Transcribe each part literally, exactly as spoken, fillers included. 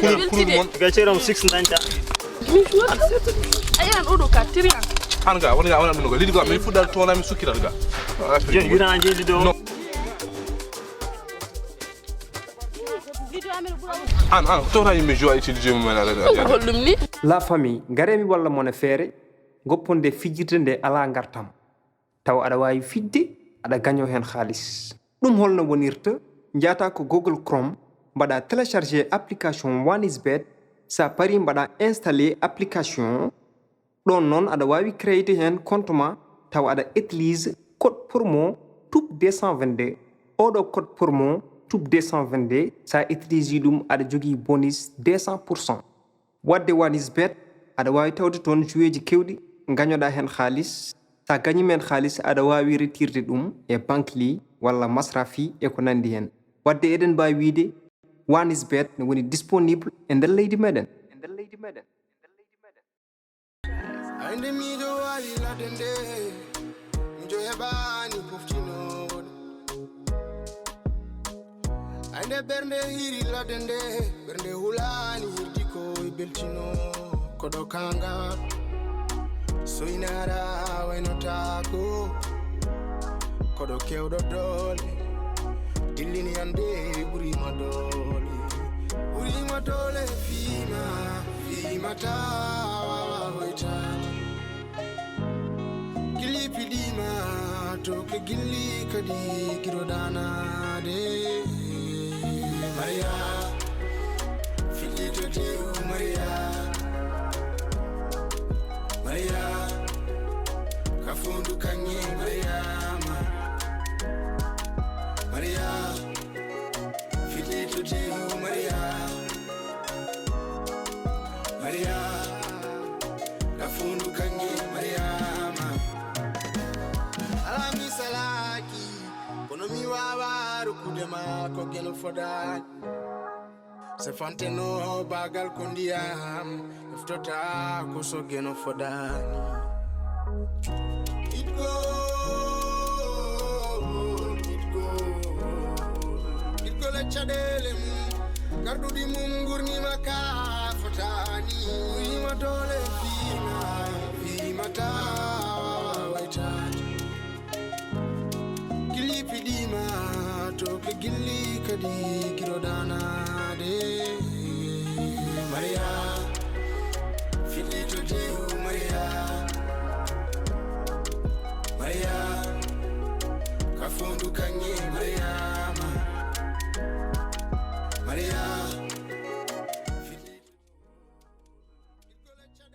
Kulol kulol mon. Ga ceeram six dañta. Ayan oɗo ka tiriyan. An ga wala ga wala ɗum ga lidi ga min fuɗɗal toona min sukkiral ga. Jon yurana jeeli ɗo. No. An an tawta yimɓe jowa utilisé mumen ala. Holɗum ni? La famille, ngaree mi walla mon e feere, gopponde fijirde nde alaa ngartam. Tawa aɗa waawi fijde, aɗa gañoo heen haalis. Ɗum holno wonirta? Njaata ko Google Chrome, mbaɗa télécharger application One is Bet. Sa parii mbaɗa installer application. Ɗoon noon aɗa waawi créer heen compte ma, tawa aɗa utilise code promo tube deux cent vingt-deux. Oɗo code promo tube deux cent vingt-deux, sa utilise ɗum aɗa jogii bonus deux cent pour cent. Wadde One is Bet, aɗa waawi tawde toon joueeji keewɗi, ngañoɗaa heen haalis. Sa gañiima heen haalis, aɗa waawi retirde ɗum e Bankly walla Masrafi e ko nanndi heen. Wadde eɗen mbaawi wiyde One is Bet ne woni disponible e nder leydi meɗen. Aynde miijo waali ladde nde, miijo heɓaani poftinoowo ɗum. Ay nde ɓernde hiiri ladde nde, ɓernde hulaani hirdi ko e beltino. Koɗo kanga soynara waynotaako. Koɗo kewɗo doole, dillini hande ɓurima doole. Ɓurima doole fiima, fiima tawa hoytaade. Gilli piɗima to ke gilli kadi giroɗanade. Maria, fillito diw Maria. Maria, ka fondu kanye Mariama. Maria, fillito diw Maria. Maria, ka fondu kanye Mariama. Ala mi salaki, kono mi wawa rukude ma ko geno fodani. Se fante no bagal ko ndiyam, eftota ko so geno fodani. Itgo, itgo, itgo le caɗele mum, garɗuɗi mum gurnima ka fotani. Wima dole fima, fima tawa waytani. Gilli piɗima to ke gilli kadi giroɗanade. Maria, fillito diw Maria. Maria, ka fondu kanye Mariama. Maria, fillito.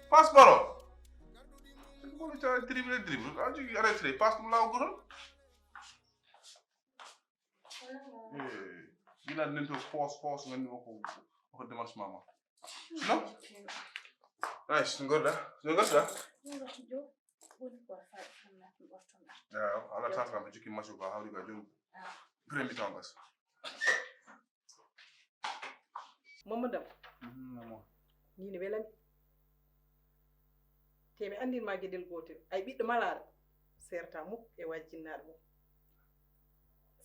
Passe ballon. Ballon ca dribble, dribble. A jogi arrêté, passe ɗum law gotol. Eh, gila nen to pos, pos, ngani o ko, o ko démarche mama. Non? Nice, ngorda. Ngorda. Ya, ala tata kam jikki match ko hawri ga jom. Premier mi tan bas. Mamadou Dam. Mhm, maman. Ni ne welami. Te mi anndin ma geɗel gootel. Ay ɓiɗɗo malaaɗo, seerta muk e waji jinnaaɗo mum.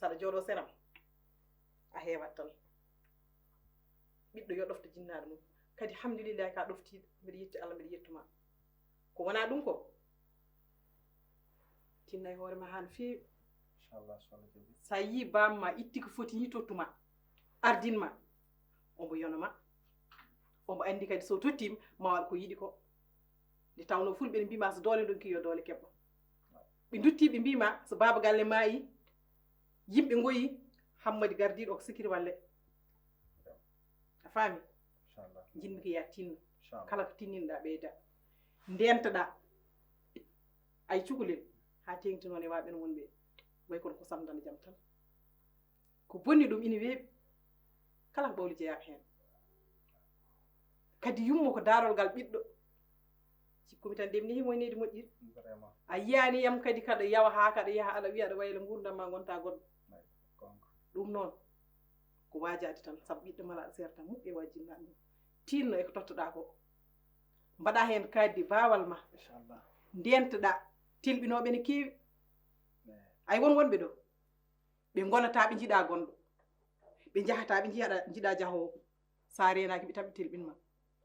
Saɗa jooɗo senam, a heewat tan. Ɓiɗɗo yo ɗofto jinnaaɗo mum. Kadi, hamdulillahi, ka ɗoftiiɗo. Mbiɗa yetti Allah, mbiɗa yettuma. Ko wonaa ɗum ko, tinna e hoore ma haa no feewi. Inchallah, so Allah jaɓi. Sa yii baam ma itti ko foti ni, tottu ma, ardin ma, omo yona ma, omo anndi kadi so tottiima, ma waɗ ko yiɗi ko. Nde tawnoo fulɓe ne mbiima so doole ndonki yo doole keɓɓo. Ɓe ndutti ɓe mbiima so baaba galle maayi, yimɓe ngoyi, Hammadi gardiiɗo o ko sikiri walle. A faami? Inchallah. Njiɗmi ko yaa tinno. Inchallah. Kala ko tinninɗaa ɓeyda. Ndeentoɗaa. Ay cukalel, haa teeŋti noon e waaɓe no wonɓe, way kono ko samdana jam tan. Ko bonni ɗum ina weeɓi. Kala ko ɓawli jeyaa heen. Kadi yummo ko daarol ngal ɓiɗɗo. Cikkumi tan ndemni himo e neydi moƴƴiri. Vraiment. A yiyaani yam kadi kaɗa yawa haa kaɗa yaha aɗa wiya aɗa wayla nguurndam ma ngonta goɗɗo. Ay, gonga. Ɗum noon ko waajaade tan, sabu ɓiɗɗo mala aɗa seerta muɓɓe waajinnaɗo mum. Tinno e ko tottoɗaa ko. Mbaɗa heen kaaddi baawal ma. Inchallah. Ndeentoɗaa, tilɓinooɓe ne keewi. Eh. Ay won wonɓe ɗo. Ɓe ngolata ɓe njiɗa gonɗo. Ɓe njahata ɓe njiɗa, njiɗa jahoowo. So a reenaaki, mi taɓitel ɓin ma.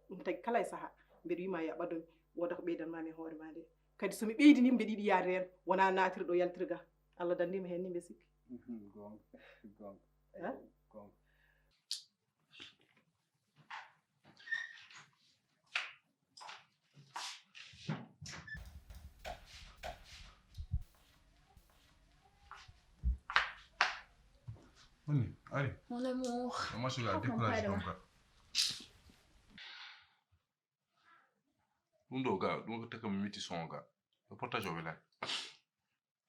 Ɗum tagi kala e sahaa. Mbeɗa wiima ya ɓadomi, wooda ko ɓeydan maami e hoore ma nde. Kadi so mi ɓeydiniima, mbeɗa yiɗi yaade heen, wonaa naatirɗo yaltirga. Allah danndii ma heen ni mbeɗa sikki. Mhm, goonga, goonga. Ha? Eey, goonga. Woni, ari. Mon amour. Comment tu vas? Décourage comme ça. Ɗum ɗo ga, ɗum ko taka mi miti son ga. Reportage o welani.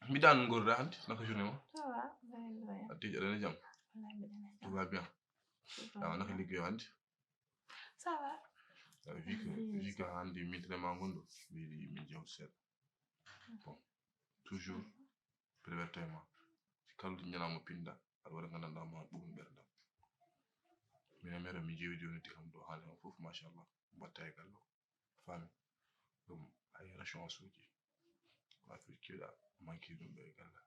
Mbiɗa an ngorda hannde, naka journée ma? Ça va, bien, bien. A tigi aɗa jam? Wallahi, mbiɗa jam. Tout va bien. Tout va bien. Awa, naka liggey o hannde? Ça va. Ah, vu que, vu que hannde min trema ngonɗo, mi yiɗi min jewta seeɗa. Bon, toujours, préverte ma. Si kala ñalawma pinɗa, aɗa waɗa nganndanɗaa ma ɓuuɓnu ɓerɗam. Min e mero mi jeewi joni ti kam ɗo haali on fof, machallah. Mbatta e galle o. Faami? Ɗum ay réchange uji. Ko affaire keewɗa manquer ɗum ɗo e galle.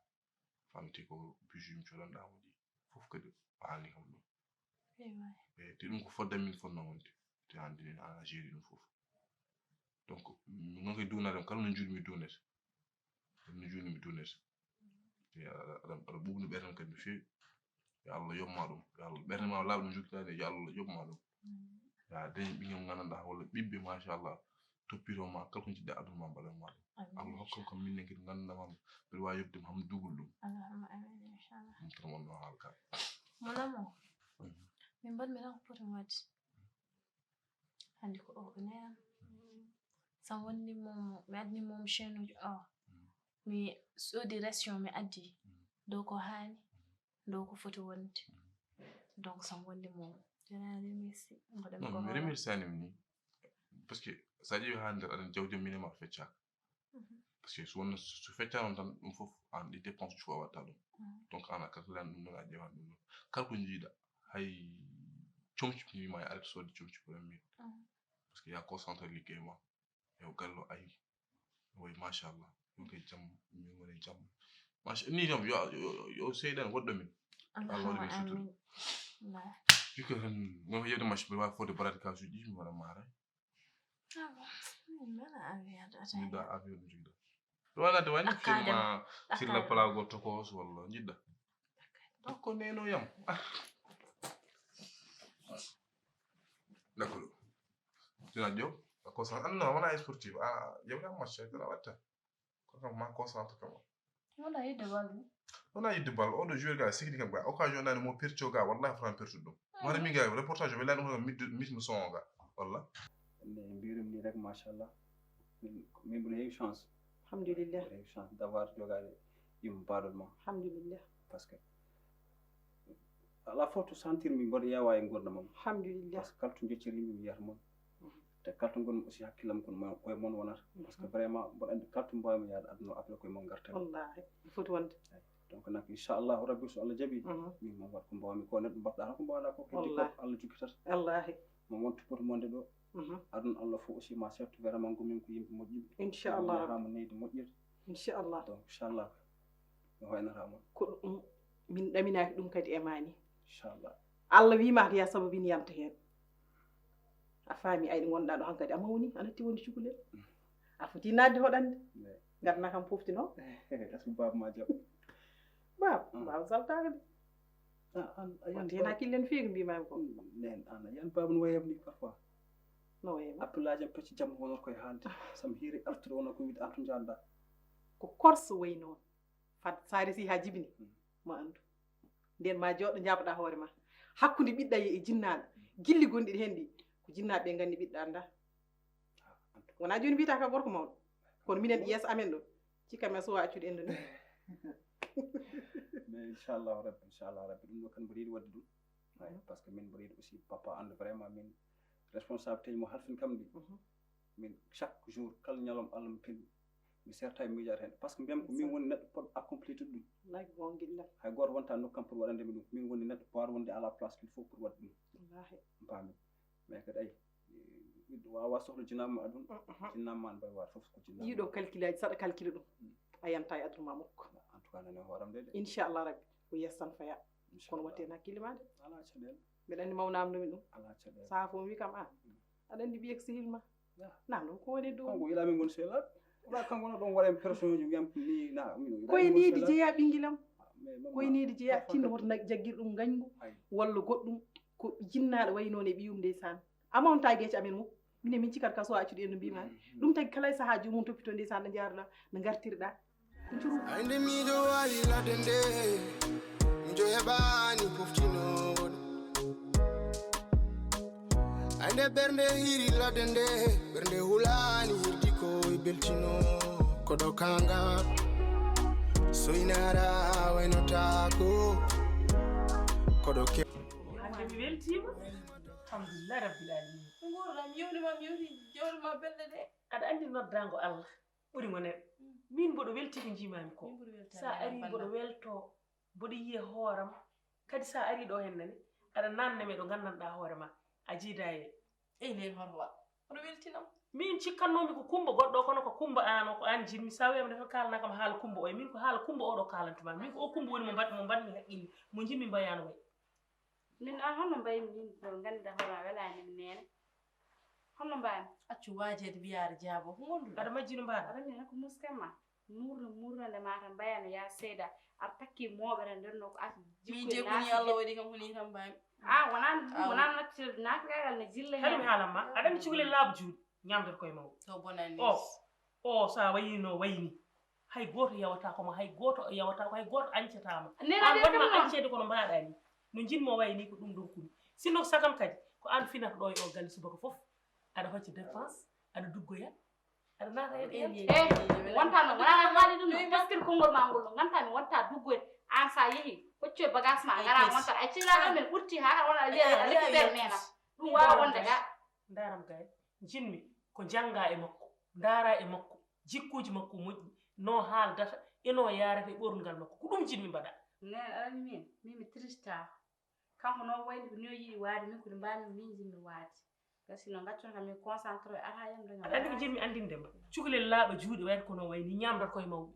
Faami te ko bijou mi codanɗa mo ɗi. Fof kadi o haali kam ɗum. Ewa. E te ɗum ko fodde min fotno wonde. Te hannde ni ana gérer ɗum fof. Donc, non kay duunare am, kala no njuurmi duunete. Kala no njuurmi duunete. Te aɗa, aɗa, aɗa ɓuuɓni ɓerɗam kadi no feewi. Yo Allah yoɓ ma ɗum. Yo Allah ɓernde ma laaɓɗo jokkitaa nde, yo Allah yoɓ ma ɗum. Amin. Ya dañ ɓinngel nganndanɗaa walla ɓiɓɓe, machallah, toppitoo ma, kala ko njiɗɗaa aduna ma mbaɗan ma ɗum. Amin, Allah hokkan kam minnen kadi nganndanɗaa ma ɗum. Mbeɗa waawi yoɓde mo ham dugul ɗum. Allahumma amin, inchallah. Ɗum tan wonno haala ka. Mon amour, mhm, min mbaɗmi tan ko poti mi waɗde. Hannde ko o, o neenan. Sam wonde mo, mi adni mo chaîne uji o. Mm. Mi soodi ration, mi addi. Mm. Ɗo ko haani, mm, ɗo ko foti wonde. Mm. Donc, sam wonde mo, je remercie. Mbaɗan non, ko mi hoore. Remerciani mi ni. Parce que so a ƴeewi haa nder aɗa jawdi minen ma feccaaka. Mhm. Parce que so wonno so feccaano tan, ɗum fof an ɗi dépense cuwa watta ɗum. Mhm. Donc an a calculan ɗum ɗon, a ƴeewan ɗum ɗon. Kala ko njiiɗa, hay comci mi ma arrête soodde comci pour un minute. Mhm. Parce que ya concentré liggéey ma. Yo gallo ayi. Woy machallah. Yo ke jam, min woni jam. Macha ni jam yo, yo, yo seyɗan woɗɗo min. Allah waɗi min sutura. Amin. Vu que non yeɗde machin mbiɗa wawi fodde barade kasuji ɗi mi waɗa maara. Ah bon. Min mbiɗa avion de. Min da avion ɗum jogɗo. Ɗum wonande wayno firma silla palago tokos walla jiɗɗa. Donc ko neno yam. D'accord. Dina job. Ko sa anna wona sportif. Ah, yewna match dina watta. Ko kam ma concentre kam. Wona yidde bal. Wona yidde bal. Oɗo joueur ga sikki kam ga occasion nani mo perto ga wallahi fran perto ɗum. Wara mi ga reportage wela ɗum mit mit mo son ga. Walla. Ne mbirum ni rek machallah. Min min bula heewi chance. Alhamdulillah. Heewi chance d'avoir jogaade yumma baɗol ma. Alhamdulillah. Parce que ala fof to sentir mi mboɗo yawa e gurdam am. Alhamdulillah. Parce que kala to jocciri mi mi yiyata mon. Te kala to ngonmi aussi hakkillam kon mo koye mon wonata. Parce que vraiment mboɗo andi kala to mbawmi yaade aduna o après koye mon garta. Wallahi. Ɗum foti wonde. Donc nak inchallahu rabbi so Allah jaɓi min moom waɗ ko mbawmi ko neɗɗo mbaɗɗa tan ko mbawɗa ko heddi ko Allah jokkitata. Wallahi. Mo won to poti monde ɗo. Aduna Allah fof aussi ma setto vraiment gomin ko yimɓe moƴƴuɓe. Inchallah. Mo neydi moƴƴirde. Inchallah. Donc inchallah. Mi hoynata mon. Ko ɗum min ɗaminaki ɗum kadi e mani. Inchallah. Allah wima ko ya sababu ina yanta hen. A faami ay ɗi ngonɗa ɗo hankadi a mawni a natti wonde cukalel. A foti nadde hoɗande. Ngarna kam pofti noon. Est-ce que baba ma jaɓ? Baba baba saltaka de. An a yan wonde hena killen feewi ko mbimami ko. Nen an a yan baba no wayam ni parfois. No wayam. Appelage am pecci jamma wonor koye haalde. Sam hiiri artude wonor ko wiide artu jalda. Ko korso wayi noon. Fat sa resi ha jibini ma andu. Nden ma jooɗo jaboɗa hoore ma. Hakkunde ɓiɗɗa e jinnaɗo gilli gonɗi hen ɗi ko jinnaɓe ɓe gandi ɓiɗɗa anda. Wona joni mbiyata ka gorko mawɗo kono minen yeeso amen ɗo cikka men sowa accude en ɗo ni. Mais inchallahu rabbi inchallahu rabbi ɗum ɗo kan mboɗo yiɗi wadde ɗum. Parce que min mboɗo yiɗi aussi papa anda vraiment min responsabilité mo halfin kam ɗi. Min chaque jour kala ñalawma allah mi pin mi serta e miijaade heen parce que mbiyam ko min woni neɗɗo poɗɗo accomplitude ɗum. Wallahi ko goonga giɗɗam. Hay gooto wonta nokkam pour waɗande mi ɗum min woni neɗɗo baawɗo wonde à la place qu'il faut pour waɗde ɗum. Wallahi. Paami mais kadi ay ɓiɗɗo waawa sohla jinnaama ma aduna jinnaama ma mbawi waade fof ko jinnaama yiɗo calculaji saɗa calcule ɗum a yanta e aduna ma mukko. En tout cas nane hooram de de inchallah rabbi ko yes tan faya kono watte hen hakkille ma de. Ala caɗeele. Mbeɗa anndi mawnamnoomi ɗum. Alaa caɗeele. Sahaa fof mi wi kam, "Aan, aɗa anndi ɓiye ko sehil ma?" Naam ɗum ko woni dow. Kanko yiɗaa min ngoni sehilaaɓe. Wala kanko wona ɗon waɗa en personnage wiyam ni na min. Koye needi jeyaa ɓingilam. Koye needi jeyaa tinno hoto jaggir ɗum ngañgu walla goɗɗum. Ko jinnaaɗo wayi noon e ɓiyum ndeysaan. A mawnta geece amen mum. Mine min cikat ka so a accuɗi en no mbimami. Ɗum tagi kala e sahaa joomum toppito ndeysaan no njaruɗa, no ngartirɗa. Ko curu. Ande miɗo wawi ladde nde, miɗo heɓani poftinooɗo. Ande ɓernde hiri ladde nde, ɓernde hulani hirdi ko e beltino. Koɗo kanga, soynara waynotako. Koɗo ke. Hande mi weltima. Alhamdulillahi rabbil alamin. Nguurɗam, mi yewni ma, mi yewni jawdi ma belɗe ɗe. Aɗa andi noddango Allah ɓuri mo neɗɗo. Min mboɗo welti ko njimaami ko. Min ɓuri weltaade. Sa ari mboɗo welto, mboɗo yiye hooram. Kadi sa ari ɗo hen nani, aɗa nanna mi ɗo gandanɗa hoore ma. A jiida e. Ey, nden hoto wa. Oɗo weltinam. Min cikkannoomi ko Kumba goɗɗo, kono ko Kumba an o, ko an jinmi. Sa wiyam nde tan kaalana kam haala Kumba o, e min ko haala Kumba o ɗo kaalantuma. Min ko o Kumba woni mo mbaɗ-, mo mbaɗmi haqqille, mo jinmi mbayano way. Min, a, hono mbaymi min, ko ngannduɗaa hoore ma welaani mi neene. Hono mbaymi? Accu waajeede wiyaare jaabo, ko ngonduɗaa? Aɗa majjino mbaɗa? Aɗa min ko muske ma. Murno, murno nde mata mbayano ya seeda. Aɗa takki mooɓere nder no ko ak min jikkuy jekkuni naati Allah de. Waɗi kam ko ni tan mbaymi. A, wonaa ɗum, aw. Wonaa natti-, naatgagal ne jilla heen. Haɗum haalan ma, aɗa anndi cukalel laaɓa juuɗe, ñaamdata koye mawɗo. To bonani. O, o, so a wayino wayni. Hay gooto yawata ko ma, hay gooto yawata ko, hay gooto añcata ma. Nena an de wonma kam non. Añceede kono mbaɗa ni. No jinmo wayi ni ko ɗum ɗon kumi. Sinno ko sagam kadi, ko an finata ɗo e o galle subaka fof. Aɗa hocca dépense, aɗa duggoya, aɗa naata e ɗiyan. Eh, wonta no, wona an haali ɗum no, taskir konngol ma ngol no, nganta mi wonta duggoy. An sa yehi, hoccoy bagage ma, ngara wonta. Ay cila ɗo men ɓurti ha wona a wiya, a wiya, a wiya ɓer nena. Ɗum wawa wonde ga. Ndaram gay, jinmi ko janga e makko, ndara e makko. Jikkuuji makko moƴƴi, no haaldata, e no yaarata e ɓornugal makko. Ko ɗum jinmi mbaɗa. Nene, aɗa anndi min, min mi trista. Kanko noon wayni ko ni o yiɗi waade, min ko ni mbaami min jinmi waade. Gasi no ngaccoto kam min concentré, ata yam daña. Aɗa anndi ko jinmi anndinde ma. Cukalel laaɓa juuɗe wayata kono wayni ñaamdata koye mawɓe.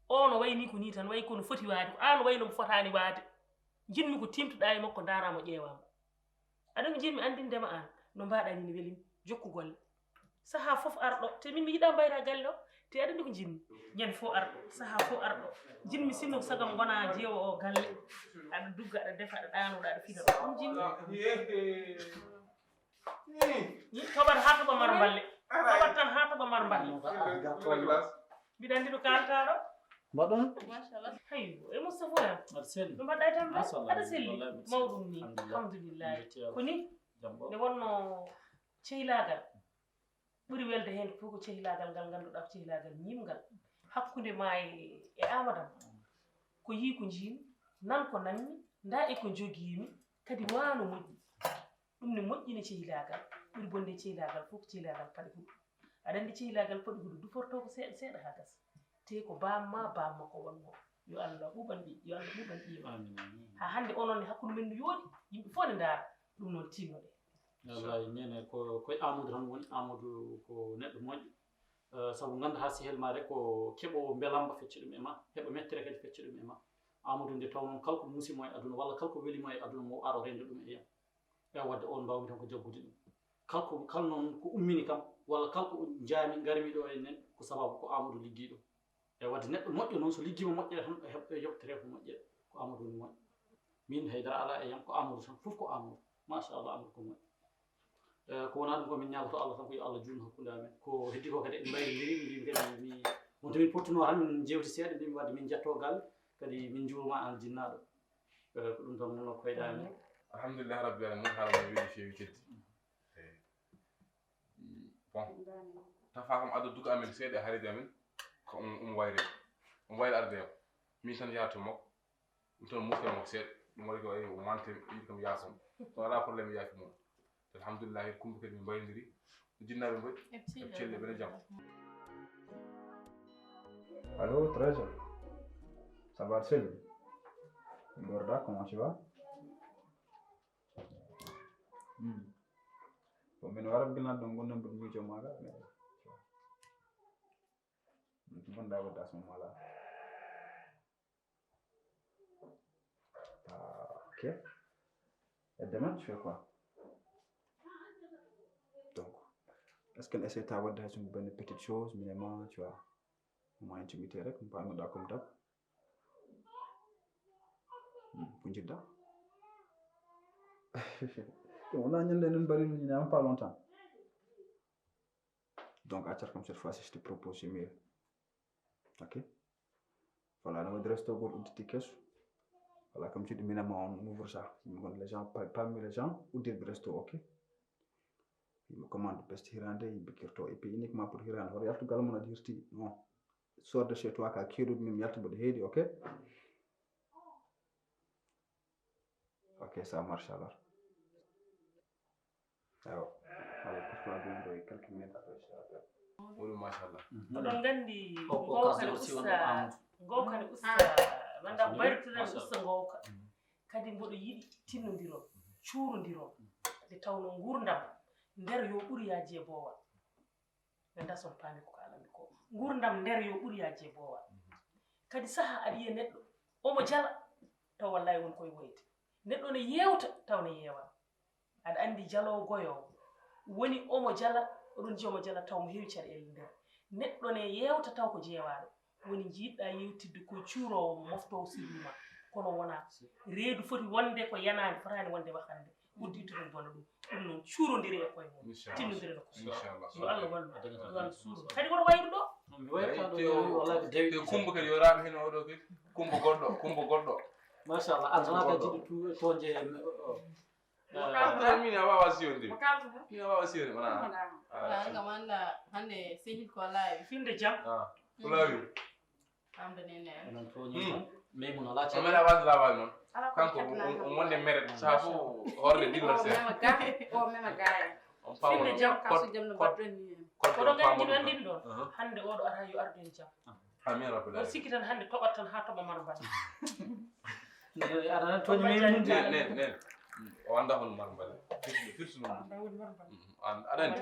O no wayni ko ni tan, wayi kono foti waade, ko an wayno mo fotaani waade. Jinmi ko tiimtuɗaa e makko, ndaara mo, ƴeewa mo. Aɗa anndi jinmi anndinde ma aan, no mbaɗa ni, no welimi, jokku golle. Sahaa fof arɗo, te min mi yiɗa mbayra galle o, te aɗa anndi ko jinmi. Ñande fof arɗo, sahaa fof arɗo. Jinmi sinno ko sagam ngona jeewo o galle. Aɗa dugga, aɗa defa, aɗa ɗaanoɗa, aɗa fina ɗo. Ɗum jinmi. Yi, toɓat haa toɓa mar mballe. Toɓat tan haa toɓa mar mballe. Mbiɗa anndi ɗo kaaltaɗo. Mbaɗon? Machallah. Hay, e Moustapha ya. Aɗa selli? No mbaɗɗa e tampere? Machallah. Aɗa selli? Wallahi, mbiɗa selli. Mawɗum ni. Alhamdulillah. Alhamdulillah. Mbiɗa selli. Ko ni? Jam ɓolo. Nde wonno cehilagal. Ɓuri welde heen fof ko cehilagal ngal ngannduɗaa ko cehilagal ñiimngal. Hakkunde ma e, e Amadou Am. Ko yii ko njiimi, nan ko nanmi, nda e ko njogiimi, kadi wano moƴƴi. Ɗum ne moƴƴini cehilaagal, ɓuri bonde cehilaagal fof ko cehilaagal paɗe huɗo. Aɗa anndi cehilaagal paɗe huɗo duforto ko seeɗa seeɗa haa gasa. Te ko bamma, bamma ko wonno. Yo Allah ɓuuɓan ɓiɓɓe, yo Allah ɓuuɓan ɓiɓɓe. Amin, amin. Haa hannde onon ne hakkunde men no yooɗi, yimɓe fof ne ndaara. Ɗum noon tinnoɗen. Wallahi, nene ko, koye Amadou tan woni. Amadou ko neɗɗo moƴƴo. Eh, sabu nganndu haa sehel ma rek ko keɓoowo mbelamma fecce ɗum e ma, heɓa mettere kadi fecce ɗum e ma. Amadou nde taw noon kala ko muusi mo e aduna walla kala ko weli mo e aduna mo aro rende ɗum e yam. E wadde on mbawmi tan ko jaggude ɗum. Kala ko, kala noon ko ummini kam, walla kala ko njaami ngarmi ɗo e nen, ko sababu ko Amadou liggi ɗum. E wadde neɗɗo moƴƴo noon so liggiima moƴƴere tan o heɓ-, o yoɓtere ko moƴƴere, ko Amadou woni moƴƴo. Min haydara alaa e yam, ko Amadou tan, fof ko Amadou. Machallah, Amadou ko moƴƴo. Eh, ko wonaa ɗum ko min ñaagoto Allah tan ko yo Allah juutnu hakkunde amen. Ko heddi ko kadi en mbayrondiri, mbimi kadi mi, wonto min pottuno tan min jeewti seeɗa, mbimi wadde min njetto galle, kadi min njuurma aan jinnaaɗo. Eh, ko ɗum tan wonno ko fayda amen. Alhamdulillah rabbil alamin, haala mo weeli feewi teddi. Eh, bon, tafa kam adda duka amen seeɗa, hariɓe amen, ko um, um wayre. Um wayre arde yam. Min tan yaha to makko. Ɗum tan mofte makko seeɗa. Ɗum waɗi ko wayi o mante, yiɗi kam yaafam. So alaa problème yaafi mum. Alhamdulillah, Kumba kadi min mbayrondiri. Jinnaaɓe mboy. E celle, bene jam. Allô, Trésor. Ça va, Selu? Gorda, comment tu vas? Hmm. Bon, min wara gila ɗon gonɗen mboɗo miijo maaga. Bonda wadde asma mala. Ah, ok. Et demain, tu fais quoi? Donc, est-ce qu'elle essaie de voir une petite chose, minimum, tu vois, au moins intimité, rek, on peut mettre comme d'hab. Hmm, ko njiɗɗa? On a ñande non bari non ñande pas longtemps. Donc, à comme cette fois-ci, je te propose, c'est mieux. Ok? Voilà, no waɗi resto goto udditi keso. Voilà, comme tu dis, minimum, on ouvre ça. Yimɓe gon, les gens, par- parmi les gens, uddirɓe resto, ok? Yimɓe commande best hirande, yimɓe kirto. Et puis uniquement pour hirande. Hoto yaltugal mon aɗa hirti. Non. Sors de chez toi, ka keeɗuɗo min yalta mboɗo heedi, ok? Ok, ça marche alors. Alors, allez, pour toi, bien, dans quelques minutes après, je te rappelle. Woni machallah. Oɗon nganndi Ko- ko ngowka ne kasoro si wonno usta Amadou. Ngowka ne usta Machallah. Manda bayrutuɗen Machallah. Usta ngowka. Kadi mboɗo yiɗi tinnondiron, cuurondiron. Nde tawnoo nguurndam nder yo ɓur yaaji e boowal. Ɓe ndason paami ko kaalanmi ko. Nguurndam nder yo ɓur yaaji e boowal. Kadi sahaa aɗa yiya neɗɗo omo jala taw wallaahi won koye woyde. Neɗɗo ne yeewta taw ne yeewa. Aɗa anndi jaloowo goyoowo woni omo jala, oɗon njiya omo jala taw mo heewi caɗeele nder. Neɗɗo ne yeewta taw ko jeewaaɗo. Woni njiɗɗa yewtidde ko cuuroowo moftoowo sirlu ma. Kono wonaa reedu foti wonde ko yanaani, fotaani wonde waxande. Udditto ɗum bona ɗum. Ɗum noon cuurondire e koye mum. Tinnondire no ko suura. Yo Allah wallu. Yo Allah suuru. Kadi woto wayru ɗo. Mi wayata ɗo wallahi ko dawi. Te kumba kadi yo raaɓe heen oɗo kadi. Kumba goɗɗo, kumba goɗɗo. Machallah, an tan ka jiɗi tu toñde. Min a wawa siyonde. Min a wawa siyonde wona. Nga manda hande sehil ko laawi. Finde jam. Ko laawi. Amda nene. Onon toñi tan. Maymuna ala O mena wasa laawal noon. Kanko o wonde mere saha fof horde dilla O mema ga. O mema ga. On paamo Finde jam. Kasu jam no baɗɗon ni en. Koɗo nganndi ɗon ɗin ɗon. Hannde oɗo ata yo ardu en jam. Amin rabbil Oɗo sikki tan hannde toɓat tan haa toɓa marbal. Aɗa toñi Maymuna. Nen nen nen. O annda hono marbal. Firtu ɗum. Aɗa anndi.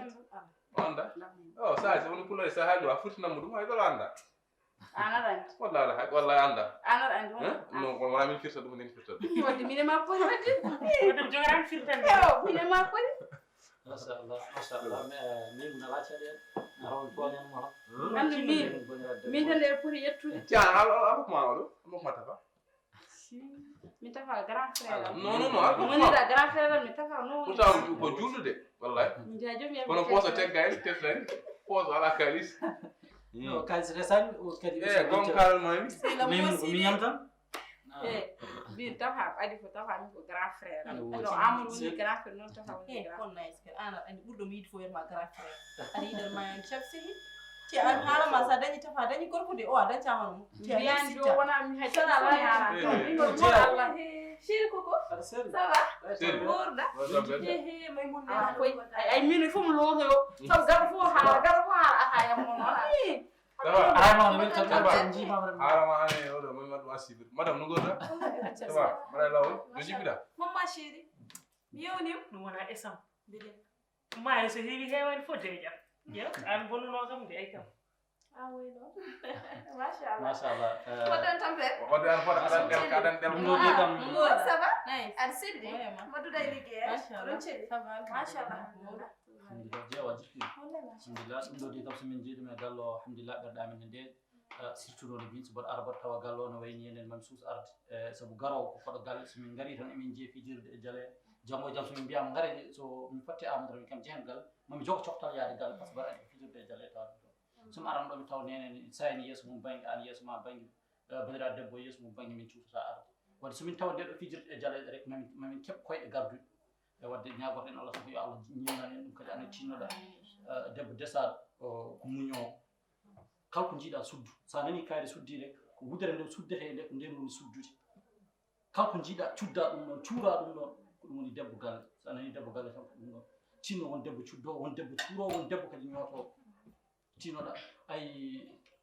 O annda. O saha so woni pulare saha ɗo a furtinammo ɗum hay ɗo annda. An aɗa anndi. Wallahi hay wallahi annda. An aɗa anndi wona. Non ko wona min firta ɗum nen firta ɗum. Wadde mine ma poti wadde. Wadde mi jogaani firtande. Yo mine ma poti. Machallah, machallah. Maymuna ala caɗeele. Aron toñan mo. Anndi min min tan e poti yettude. Tiyan alokma oɗo alokma tafa. Mi tafa grand frère am. Non non non alokma. Wonira grand frère am mi tafa non. Pourtant ko jullude wallahi. Jaajum ya. Kono poso tegga en tefta en. Poso ala kalis. O kalis resani o kadi. Eh gon kalma mi. Maymuna ko miñam tan. Eh, min tafa adi ko tafa min ko grand frère am. No Amadou woni grand frère non tafa woni grand. Kon nice kadi ana andi ɓurɗo mi yiɗi fof yerma grand frère. Aɗa yiɗan ma en chef sini. Ci an haala ma sa dañi tafa dañi gorko de o a dañca hono mo. Mbiyani jo wona mi hay sala la yara. Min ko Allah. Chéri koko. Ça va? Worda. He he may mun na koy. Ay min fu mo loto yo. Sabu garo fu ha garo fu ha ha ya mo no. Tafa. Arama no weltan tan jiima. Harama ane oɗo mami waɗ ɗum asibir madame no gota. Tafa mbaɗa lawol no jibbita. Mamma chéri. Mi yewnim. Ɗum wona esam. Maayo so heewi heewani fof deeƴa. Yo an bonnuno kam de ay kam. A woy ɗo. Machallah. Machallah. Ko ɗon tan ɓe. Waɗde an fota aɗan ɗel aɗan ɗel. Ɗum ɗo de kam. Mboɗo ça va? Nice. Aɗa selli. Moƴƴa. Moƴƴa. Moƴƴa. Moƴƴa. Alhamdulillah jeewa jikki. Alhamdulillah ɗum ɗo de kam so min jeeɗima e gallo alhamdulillah ɓerɗe amen ne ndeeƴa. Surtout noon min so mboɗo ara mboɗo tawa gallo no wayni enen mami suus arde. Sabu garowo ko koɗo galle so min ngari tan emin jeeya fijirde e jale. Janngo e jam so min mbiyama ngare so min potti Amadou tan kam jehen galle mami jogo coftal yaade galle par ce que mbaɗa andi ko fijirde e jale e tawa ɗum ɗo. So mi aran ɗo mi tawa nene ne sayni yeeso mum banggue an yeeso ma banggue bandiraɗo debbo yeeso mum banggue min cuusata arde. Wadde so min tawa nde ɗo fijirde e jaleɗe rek mamin mamin keɓ koyɗe garduɗe. E wadde ñagorɗen Allah tan ko yo Allah ñimnan en ɗum kadi ana tinnoɗa. Debbo desaɗo ko muñowo. Kala ko jiiɗa suddu sa nani kayre suddi rek ko wudere nde suddete nde ko nden woni suddude. Kala ko jiiɗa cudda ɗum ɗon cuura ɗum ɗon ko ɗum woni debbo galle. Sa nani debbo galle tan ko ɗum ɗon tinno won debbo cuddo won debbo cuuro won debbo kadi ñooto. Tinnoɗa ay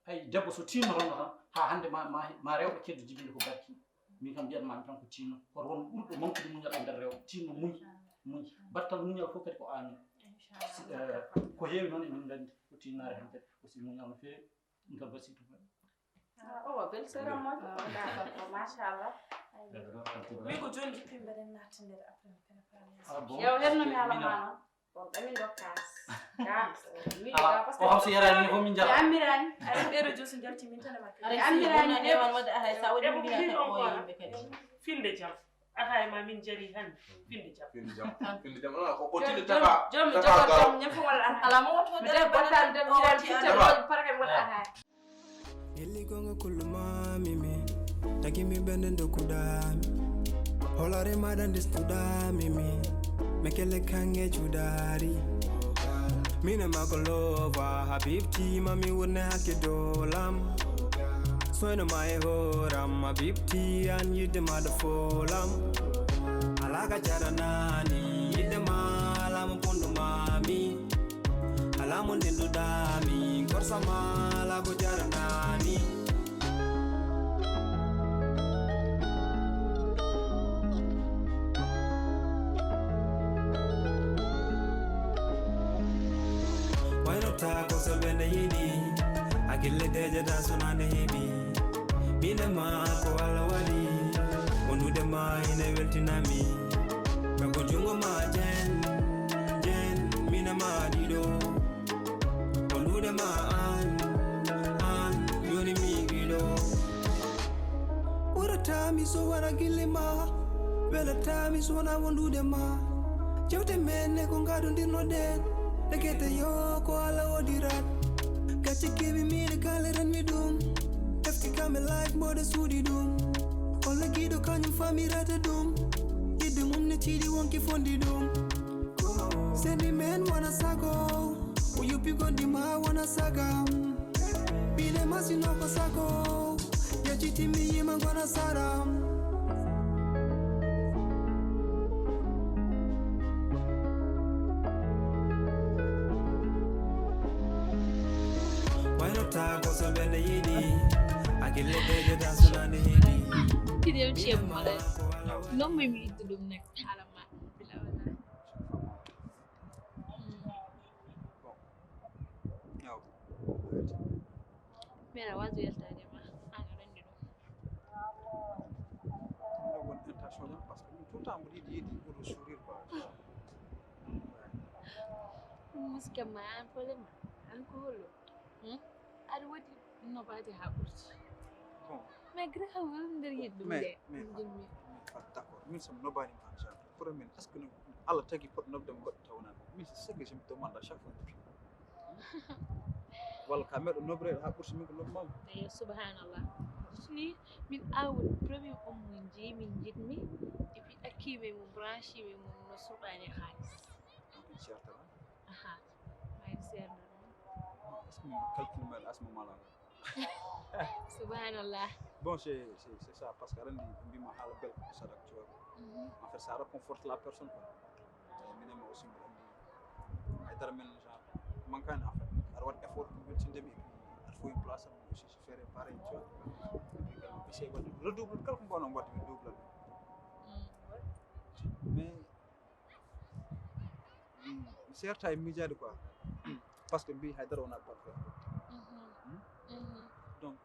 ay debbo so tinnotono tan ha hande ma ma ma rewɓe keddo jibinde ko barki. Min kam mbiyatmami tan ko tinno hoto won ɓurɗo mankude muñal e nder rewɓe tinno muñ. Muñ battal muñal fof kadi ko amin. Ko heewi noon emin nganndi ko tinnaare heen kadi aussi muñal no feewi. Ɗum kam basitu. Owa bel sera moƴƴo. Machallah. Wi ko joni jippi mbeɗen natta nder après mi prépare. Yaw, henno mi haala ma non. Bon, ɓe min ɗo kaas. Kaas. Mi ala, ko xam si yarani ni ko min jara. Amirani. Ay, ɓeɗo josu jalti min tan e makka. Aray si amirani wona de. Newan wadde aray sa waɗi ɗum mbiyata ko yimɓe kadi. Finde jam. Aray ma min jari han. Finde jam. Finde jam. Finde jam. Ala ko ko tinde taka. Jom jom jom ñefo wala. Ala mo to de botal de. Para ke wala aray. Yelli gonga kullu ma mimi. Tagi mi bende ndokuda mi. Holare madan distuda mimi. Mekele kange chudari. Mina makolova habibti mami wurne hake dolam. Soyno ma e horam habibti an yidde ma da folam. Alaka jaranani yidde ma alamu pundu mami. Alamu nindudami korsa ma alago jaranani. Waynota ko so ɓe nde yiɗi. Hakille deje da sonande heɓi. Bine ma ko Allah waɗi. Wondude ma ine weltinami. Ko jungo ma jen jen mina ma ɗiɗo. Wondude ma an an yoni mi ɗiɗo. Ɓuratami so wara gille ma. Welatami so wona wondude ma. Jewte men ne ko ngaɗodirnoɗen. Dekete yo ko Allah wodirat. Gacce keɓi miɗe kala renmi ɗum. Efti kam e life mboɗo suuɗi ɗum. Olla giɗo kañum famirata ɗum. Yidde mum ne tiiɗi wonki fondi ɗum. Sendi men wona sago. O yuppi gondi ma wona sagam. Bile masino ko sago. Yacitimi yima gona saram. Waynota ko so ɓe nde yiɗi. Hakille deje da sonande heɓi. Kidem cem mala. Non mi mi iddu ɗum nek hala ma. Bila wala. Yaw. Mera wazu yaltade ma. Ana rendi ɗum. Ɗum ɗo woni intention jam, parce que min tout le temps mboɗo yiɗi yiɗi oɗo sourire quoi. Muske ma an problème an ko hollo? Hmm? Aɗa waɗi nobaade haa ɓurti. Bon. Mais grawol nder yiɗɗum mais de mais min jimmi. D'accord, min somi nobaani ma, genre, pour min est-ce que no Allah tagi poɗ nobde mo goɗɗo taw nan? Min c'est ce que je me demande à chaque fois. Walla ka meɗo nobre haa ɓurti min ko nobmama? Eyo, subhanallah. Ni min awol premier homme mo jeyi min jiɗmi. Et puis ɗakkimi mo, branchimi mo no suɓani haalis. Donc mi sertata. Aha. Mayde seerno ɗum. Est-ce que min calcul men asma mala? Subhanallah. Bon, c'est c'est c'est ça, parce que aɗa anndi mbima haala belko ko sadak, tu vois. Mhm. En fait ça réconforte la personne quoi. Minen aussi mbiɗa anndi haydara men genre manque ani en fait. Aɗa waɗa effort pour weltinde mi et puis aɗa fowi place am aussi je ferai pareil, tu vois. Et puis également essayer waɗde redouble kala ko mbawno waɗde mi double. Mm. Mais mi serta e miijaade quoi. Parce que mbi haydara wona parfait. Mhm. Donc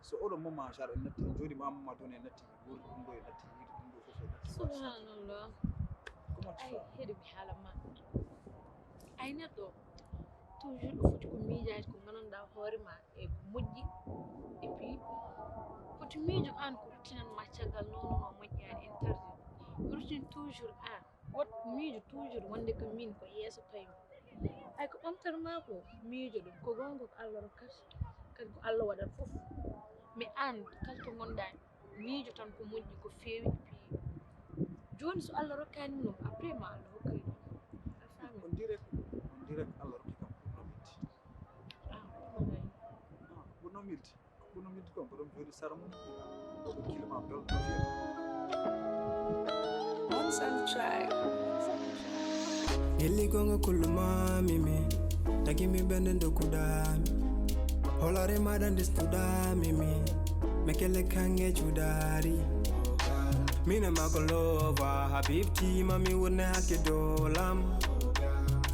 so oɗo moment genre en natti en jooɗima moment donné en natti wuurdu ɗum ɗo en natti yiide ɗum ɗo fof en natti waɗde. Subhanallah. Comment tu fais? Ay heɗo mi haala ma. Ay neɗɗo toujours ɗo foti ko miijaade ko gandanɗa hoore ma e moƴƴi. Et puis foti miijo an ko ruttinan ma caggal nono no moƴƴaani interdit. Ruttin toujours an. Woto miijo toujours wonde ko min ko yeeso tawi. Ay ko ɓamtan ma ko miijo ɗum ko gonga ko Allah rokkata. Kadi ko Allah waɗat fof. Mais an kala to gonɗa miijo tan ko moƴƴi ko feewi e piyi. Joni so Allah rokkani ɗum après ma Allah hokkay ɗum. A faami? On dirait on dirait ko Allah rokki kam pour nomilde. Ah, ko ɗum. Non, pour nomilde. Kono min ko mboɗon jooɗi sara mum. Mboɗo kilma belɗo fiya. On soundtrack. Yelli gonga kullu ma mimi. Tagi mi bende ndokuda mi. Holare maɗa ndestuda mimi. Mekele kange cudari. Mina makolova habibti mami wurne hake dolam.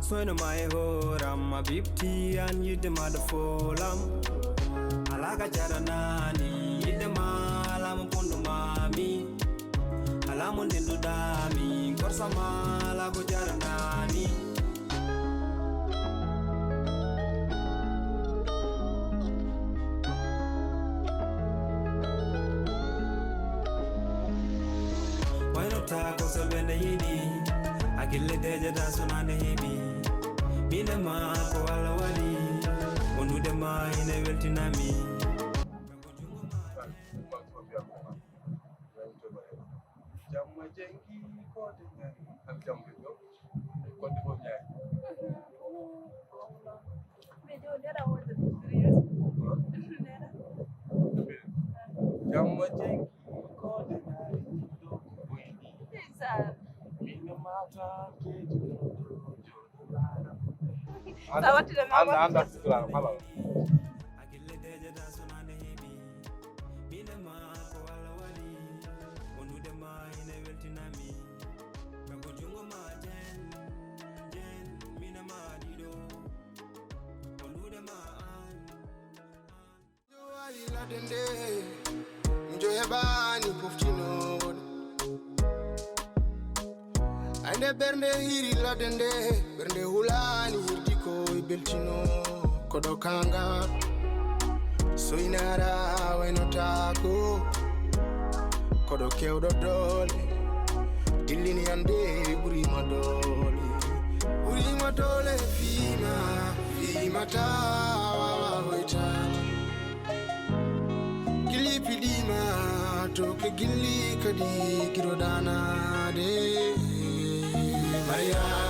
Soyno ma e horam habibti an yidde maɗa folam. Alaka jaranani yidde ma alamu pundu mami. Ala Amo ndenduɗami, korsama ala ko jaranami. Waynota ko so ɓe nde yiɗi, hakille dejata sona nde heɓi. Mine ma ko Allah waɗi, wondude ma ine weltinami. Jamma jengi ko de ñaari. Am jamma ɗo. Ko de ko ñaari. Mais yo nera wonde serious. Nera. Jamma jengi ko de ñaari. Ɗo ko boyni. Ndeysaan. Mine mata keji. Sa wattide ma anda anda suturaɗo kala. Jowaali ladde nde, mijo heɓaani poftinoowo ɗum. Ay nde ɓernde hiiri ladde nde, ɓernde hulaani hirdi ko e beltino. Koɗo kanga, soynara waynotaako. Koɗo kewɗo doole, dillini ande ɓurima doole. Ɓurima doole fiima, fiimata wawa hoytaade. Gilli piɗima, to ke gilli kadi giro danade. Maria.